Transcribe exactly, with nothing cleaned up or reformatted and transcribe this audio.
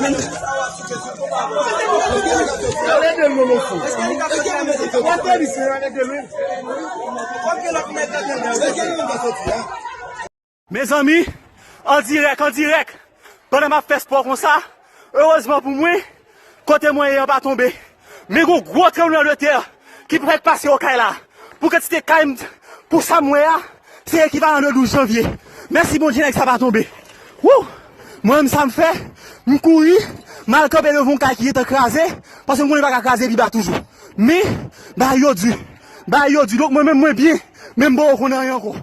Gade de l, Lolo, fou. Gade de l, wi. Mezanmi, an dirèk, an dirèk, pandan m ap fè spò konsa, erezman pou mwen, kote mwen ye an pa tonbe. Men gon gwo tranbleman de tè ki fèk pase Okay la. Pou kantite kay m, pou sa m wè a, se ekivalan de douz janvye. Mèsi Bondye, nèg sa pa tonbe. Wou! Mwen menm sa m fè, m kouri, m al kanpe devan yon kay ki gentan kraze, paske m konnen pa ka kraze pi ba toujou. Men, bagay yo di, bagay yo di. Donk mwen menm mwen byen, men m poko konn anyen ankò.